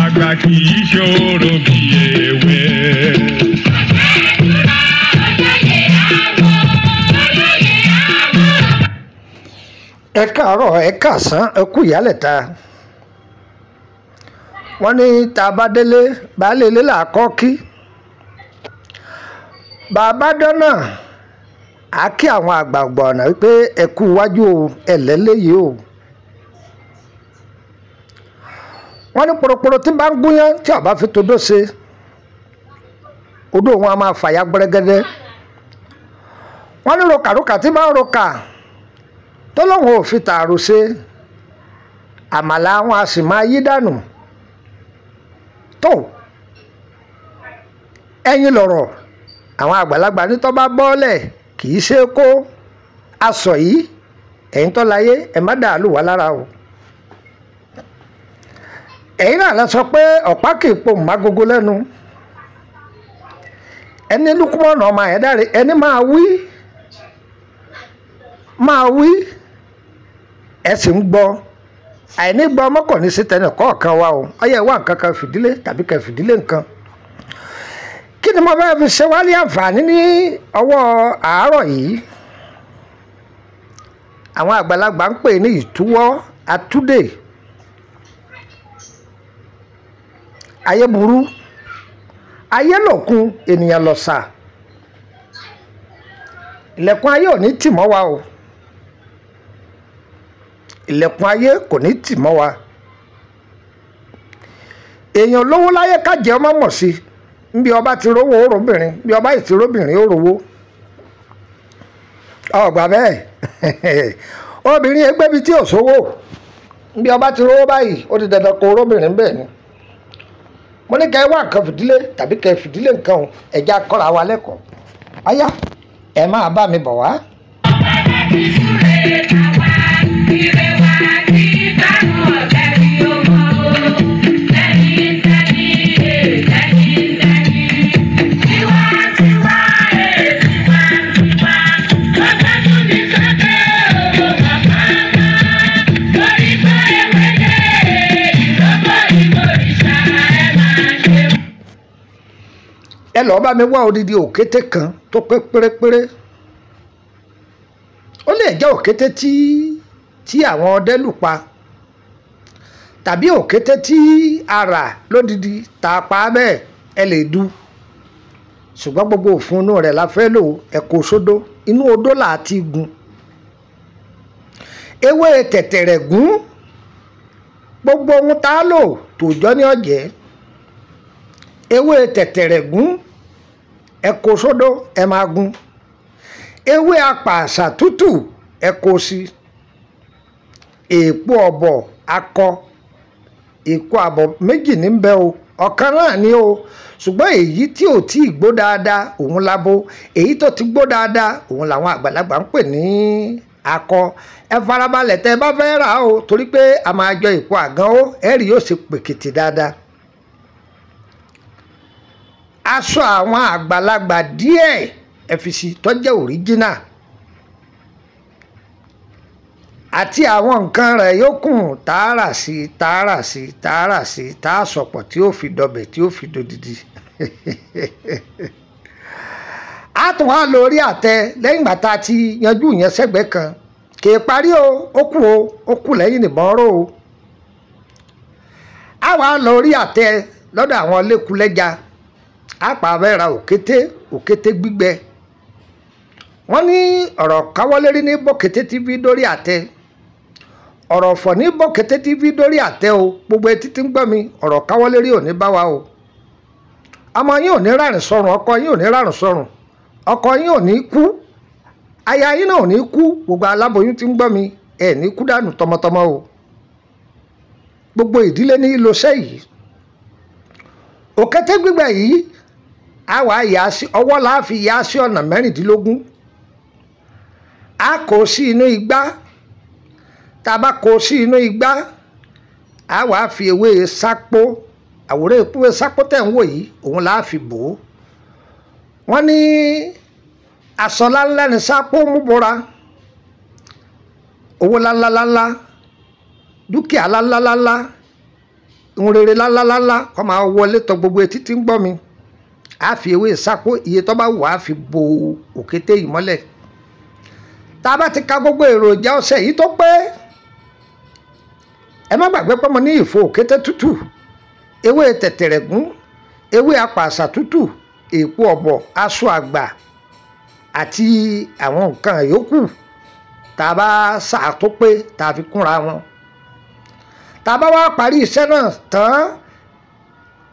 Àgbà kì í ṣòro bí èwe. Ẹ káàárọ̀, ẹ káàsán, ẹ kú ìyálẹ̀ta. Wọ́n ní tá a bá délé, baálé ilé là á kọ́ kí. Bàbá dọ́nà á kí àwọn àgbààgbà ọ̀nà wípé ẹ kú iwájú o, ẹ lẹ́lẹ́yìí o. Wọ́n ní poroporo tí bá ń gúnyán tí ọba fi todó ṣe, odó wọn a máa fàya gbẹrẹgẹdẹ. Wọ́n ní rokàrokà tí bá ń rokà tó lóun ò fi tààrò ṣe, àmàlà wọn a sì máa yí dànù. Tó ẹ̀yin lọ̀rọ̀ àwọn àgbàlagbà ní tó bá bọ́ọ̀lẹ̀ kì í ṣe é kó aṣọ yìí. Ẹ̀yin tó láyé, ẹ má dàálù wá lára o. Ẹ̀yin náà lọ sọ pé ọ̀pá kì í po mágogo lẹ́nu. Ẹni lukumọ̀nà ọmọ ẹ̀ dáre, ẹni máa wí máa wí, ẹ sì ń gbọ́. Àìní gbọ́ ọmọkùnrin ní sí tẹnì kọ̀ọ̀kan wa o. Ọyẹ wà nǹkan kan fìdílé tàbí kan fìdílé nǹkan. Kí ni mo fẹ́ fi ṣe wálé àǹfààní ní ọwọ́ àárọ̀ yìí? Àwọn àgbàlagbà ń pè ní ìtúwọ́ atúdè. Ayé burú, ayé lòkun, ènìyàn lọ̀sà. Ilẹ̀kùn ayé ò ní tì mọ́ wa o. Ilẹ̀kùn ayé kò ní tì mọ́ wa. Èèyàn lówó láyé kájẹ́ ọmọ mọ̀ sí. Nbí ọba ti rówó ó róbìnrin, bí ọba yìí ti róbìnrin ó rówó. Ọgbà bẹ́ẹ̀ obìnrin ẹgbẹ́ bíi tí ò sówó. Nbí ọba ti rówó báyìí, ó ti dandan kó róbìnrin bẹ́ẹ̀ ni. Mo ní kẹ́ ẹ wá nǹkan fìdílé tàbí kẹ́ ẹ fìdílé nǹkan o, ẹ̀já kọ́ra wa lẹ́kọ̀ọ́. Ọ̀yá, ẹ máa bá mi bọ̀ wá. Ẹ lọ́ọ́ bá mi wá odidi òkété kan tó pé pérépéré. Ó lè jẹ́ òkété tí àwọn ọdẹ lù pa, tàbí òkété tí a rà lódidi tá a pa bẹ́ẹ̀, ẹ lè du. Ṣùgbọ́n gbogbo òfun inú rẹ̀ la fẹ́ lò. Ẹ kó sódó, inú odó là á ti gun. Ewé tẹ̀tẹ̀rẹ̀ gún, gbogbo ohun tá a lò tòjọ́ ní ọ̀jẹ̀. Ewé tẹ̀tẹ̀rẹ̀ gún, ẹ kó sódó, ẹ máa gún. Ewé apàṣà tútù, ẹ kó sí. Èèpo ọ̀bọ̀ akọ, èèpo àbọ̀ méjì ní bẹ o, ọ̀kan náà ni o. Ṣùgbọ́n èyí tí ò tí ì gbó dáadáa òun labo, èyí tó ti gbó dáadáa òun làwọn àgbàlagbà ń pè ní akọ. Ẹ farabalẹ̀ tẹ́ ẹ bá fẹ́ rà o, torí pé a máa jọ èèpo àgán o, ẹ rí yóò ṣe pèkìtì dáadáa. Aṣọ àwọn àgbàlagbà díẹ̀ ẹ fi sí tó jẹ́ òríjínà, àti àwọn nǹkan rẹ̀ yókùn tààrà sí tààrà sí tààrà sí tààsọ̀pọ̀ tí ó fi dọbẹ̀ tí ó fi dodidi. A tún wá lórí àtẹ lẹ́yìn ìgbà tá a ti yanjú yẹn sẹ́gbẹ̀ẹ́ kan. Kì í parí o, ó kù o, ó kù lẹ́yìn nìbọn ró o. A wá lórí àtẹ lọ́dọ̀ àwọn lẹ́kulẹ́ja. A pa abẹ́ra òkété, òkété gbígbẹ. Wọ́n ní ọ̀rọ̀ káwọ́lérí ní bọ́kété tí fi dórí àtẹ. Ọ̀rọ̀ ọ̀fọ̀ ní bọ́kété tí fi dórí àtẹ o. Gbogbo etí tí ń gbọ́ mi, ọ̀rọ̀ káwọ́lérí ò ní bá wa o. Ọmọ yín ò ní rárìn sọrùn, ọkọ yín ò ní rárìn sọrùn, ọkọ yín ò ní kú, aya yín náà ò ní kú. Gbogbo aláboyún tí ń gbọ́ mi, ẹ ní kú dànù tọmọtọmọ o. Gbogbo ìdílé ní ìlọsẹ́ yìí. Òkété gbígbẹ yìí a wà yà sí ọwọ́ la fi yà sí ọ̀nà 16. A kó sí inú igbá. Tá a bá kó sí inú igbá, a wà fi ewé sápó, àwòrán ewé sápó tẹ̀ ń wò yìí, òun la fi bò ó. Wọ́n ní aṣọ ńláńlá ni sápó mú bora. Owó láńláńláńlá, dúkìá láńláńláńlá, ohun rere láńláńláńlá kó máa wọlé tọ gbogbo etí tí ń gbọ́ mi. A fi ewé sápó iye tó bá wù á fi bo òkété yìí mọ́lẹ̀. Tá a bá ti ka gbogbo èròjà ọṣẹ yìí tó pé, ẹ má gbàgbé pé mo ní ìfò òkété tútù, ewé tẹ̀tẹ̀rẹ̀gún, ewé apàṣà tútù, èpo ọ̀bọ̀, aṣọ àgbà àti àwọn nǹkan yòókù tá a bá sà tó pé tá a fi kúnra wọn. Tá a bá wá parí iṣẹ́ náà tán,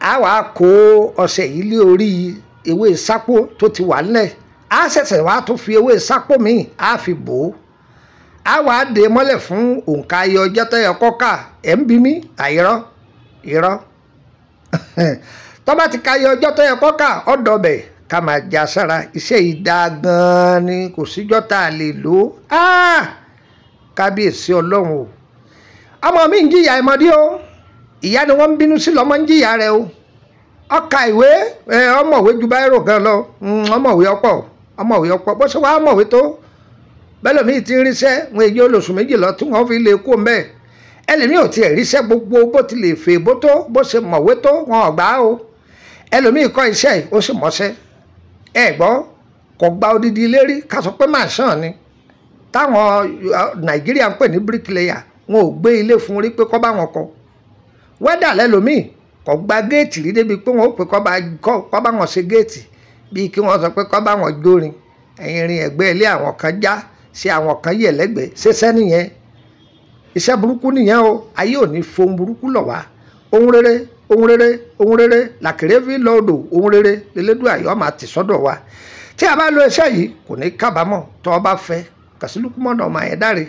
a wá kó ọṣẹ yìí lé orí ewé sápó tó ti wà nílẹ̀. A ṣẹ̀ṣẹ̀ wá tún fi ewé sápó míì á fi bò ó. A wá dè mọ́lẹ̀ fún òǹkà iye ọjọ́ tó yẹ kó kà. Ẹ̀ ń bi mí àìrọ́ irọ́. Tó bá ti ka iye ọjọ́ tó yẹ kó kà, ọ̀dọ̀ bẹ̀ ká máa já sára. Iṣẹ́ yìí dáa gan-an ni, kò síjọ́ tá a lè lò ó. Kábíyèsí Ọlọ́run o. Ọmọ mi ń jìyà ìmọ̀dí o. Ìyá ni wọ́n ń bínú sí lọ́mọ ń jìyà rẹ o. Ọkà ìwé, ọmọwé ju báírò gan lọ. Ọmọwé ọ̀pọ̀, ọmọwé ọ̀pọ̀. Bó ṣe wá ọmọwé tó, bẹ́ẹ̀ lómi ti ń ríṣẹ́, wọn èyí olóṣù méjì lọ tí wọ́n fi lè kó mbẹ́. Ẹlòmíì ò tiẹ̀ ríṣẹ́ gbogbo bó ti lè fè bó tó, bó ṣe mọ̀wé tó, wọn ò gbà á o. Ẹlòmíì kọ́ iṣẹ́ ó sì mọṣẹ́. Ẹ gbọ́, kò gba odidi ilé rí, ká sọ pé màṣán ni. Táwọn Nàìjíríà ń pè ní bricklayer, wọn ò gbé ilé fún rí pé kó bá wọn kọ́. Wẹ́dà lẹ́lòmíì kò gba géètì rí débi pé wọn ò pé kó bá wọn ṣe géètì, bíi kí wọ́n sọ pé kó bá wọn jórin. Ẹ̀yìn rin ẹ̀gbẹ́ ilé àwọn kan já, ṣe àwọn kan yẹ̀ lẹ́gbẹ̀ẹ́, ṣẹṣẹ́ nìyẹn. Iṣẹ́ burúkú nìyẹn o. Ayé ò ní fohun burúkú lọ̀ wá. Ohun rere, ohun rere, ohun rere làkèrè fi lọ odò, ohun rere lélẹ́dùn àyọ́ máa tì sọ́dọ̀ wa. Tí a bá lo iṣẹ́ yìí kò ní kábàámọ̀. Tó o bá fẹ́, kàn sí Lukumọ̀nà ọmọ Ayédáre,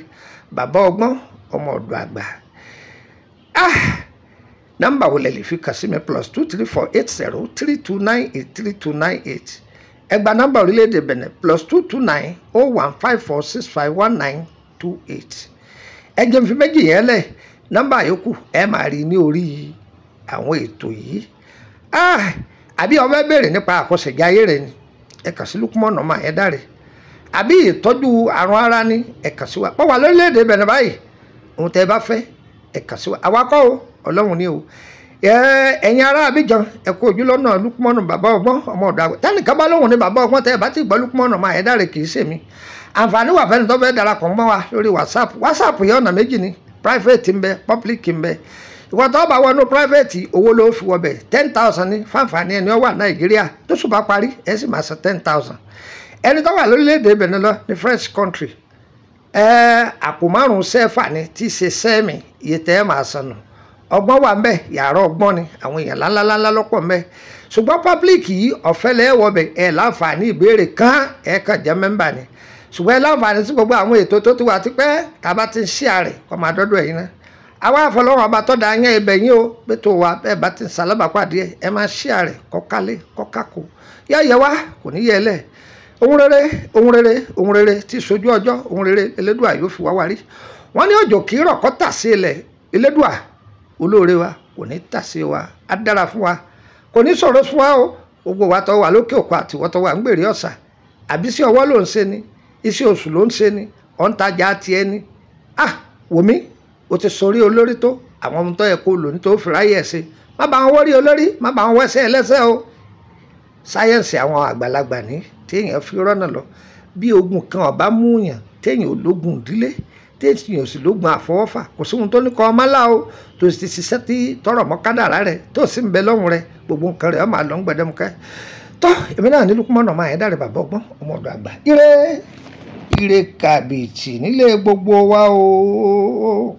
bàbá ọgbọ́n, ọmọ ọ̀dọ̀ àgbà. Nọ́mbà wo lẹ lè fi kàn sí mi? +234 80 3298 3298. Ẹ gba nọ́mbà orílẹ̀-èdè Benin +229 01 54 65 19 28. Ẹ jẹ́ n fi méjì yẹn lẹ̀. Nọ́mbà yòókù ẹ máa rí ní orí àwọn ètò yìí. Àbí ó fẹ́ béèrè nípa àkọsẹ̀jayé rẹ ni, ẹ kàn sí Lukumọ̀nà ọmọ Ayédáre. Àbí ìtọ́jú àrùn ara ni, ẹ kàn sí wa. Pọ̀ wà lórílẹ̀-èdè Benin báyìí, ohun tẹ́ ẹ bá fẹ́ ẹ kàn sí wa. Àwa kọ́ o, Ọlọ́run ni o. Ẹ̀yin ará Abidjan, ẹ kú ojú lọ́nà Lukumọ̀nà bàbá ọgbọ́n, ọmọ ọ̀dọ̀ àgbà. Tẹ́nìkan bá lóhùn ní bàbá ọgbọ́n, tẹ́ ẹ bá ti gbọ́ Lukumọ̀nà ọmọ Ayédáre kì í ṣe mi. Àǹfààní wà fẹ́ni tó fẹ́ darapọ̀ mọ́ wa lórí WhatsApp. WhatsApp yẹn ọ̀nà méjì ni, private ń bẹ, public ń bẹ. Ìwọ tó bá wọnú private, owó ló fi wọbẹ̀ 10,000 ní fáǹfààní ẹni ó wà Nàìjíríà. Tó sùn bá parí, ẹ sì máa san 10,000. Ẹni tó wà lórílẹ̀‐èdè Benin lọ ní French country, àpò 5 sẹ́fà ni tí í ṣe sẹ́ẹ̀mì, iye tẹ́ ẹ máa san nù. Ọgbọ́n wà ń bẹ, yàrá ọgbọ́n ni, àwọn èèyàn ńláńláńlá lọ́pọ̀ ń bẹ. Ṣùgbọ́n public yìí ọ̀fẹ́ lẹ́ wọbẹ̀, ẹ láǹfààní ìbéèrè kan, ẹ kàn jẹ́ mẹ́mbà ni. Ṣùgbọ́n ẹ láǹfààní sí gbogbo àwọn ètò tó ti wà tipẹ́, tá a bá ti ń ṣí ààrẹ kó máa dọ́dọ̀ ẹ̀yin náà. Àwa àfọlọ́wọn ọba tó da yẹn ibẹ̀ yín o, pé tó wà bẹ́ẹ̀ bá ti ń salábàápàdé ẹ máa ṣí ààrẹ kó kálé kó kákó. Yá yẹ wá, kò ní yẹ ẹ lẹ̀. Ohun rere, ohun rere, ohun rere tí sojú ọjọ́, ohun rere Elédùà yóò fi wá wá rí. Wọ́n ní òjò kì í rọ̀ kó tà sí ilẹ̀. Elédùà olóore wa kò ní tà sí wa, á dára fún wa, kò ní sọ̀rọ̀ fún wa o. Gbogbo wa tó wà lókè òkun àti ìwọ tó wà ń gbèrè ọ̀sà, àbí sí ọwọ́ ló ń ṣe ni, iṣẹ́ oṣù ló ń ṣe ni, ọ̀ǹtajà tiẹ̀ ni. Wò mí, o ti sọrí olórí tó, àwọn ohun tó yẹ kó lò ní tó fi ráyè ẹ̀ ṣe. Má bá wọn wọ́rí olórí, má bá wọn wẹ́sẹ̀ ẹlẹ́sẹ̀ o. Sáyẹ́ǹsì àwọn àgbàlagbà ní téèyàn fi rọ́nà lọ. Bí ogun kan ọba mú yàn, téèyàn ò lógun ìdílé, téèyàn ò sì lógun àfọwọ́fà, kò sí ohun tó ní kọ́ ọmọ lá o, tó sì ti ṣiṣẹ́ tí tọrọ mọ́ kádàrá rẹ̀, tó sì ń bẹ lọ́hùn rẹ̀, gbogbo nǹkan rẹ̀ ó máa lọ ń gbẹdẹmukẹ́. Tọ́ èmi náà ní Lukumọ̀nà ọmọ Ayédáre, bàbá ọgbọ́n, ọmọ ọ̀dọ̀ àgbà. Ire ire kàbìtì nílé gbogbo wa o.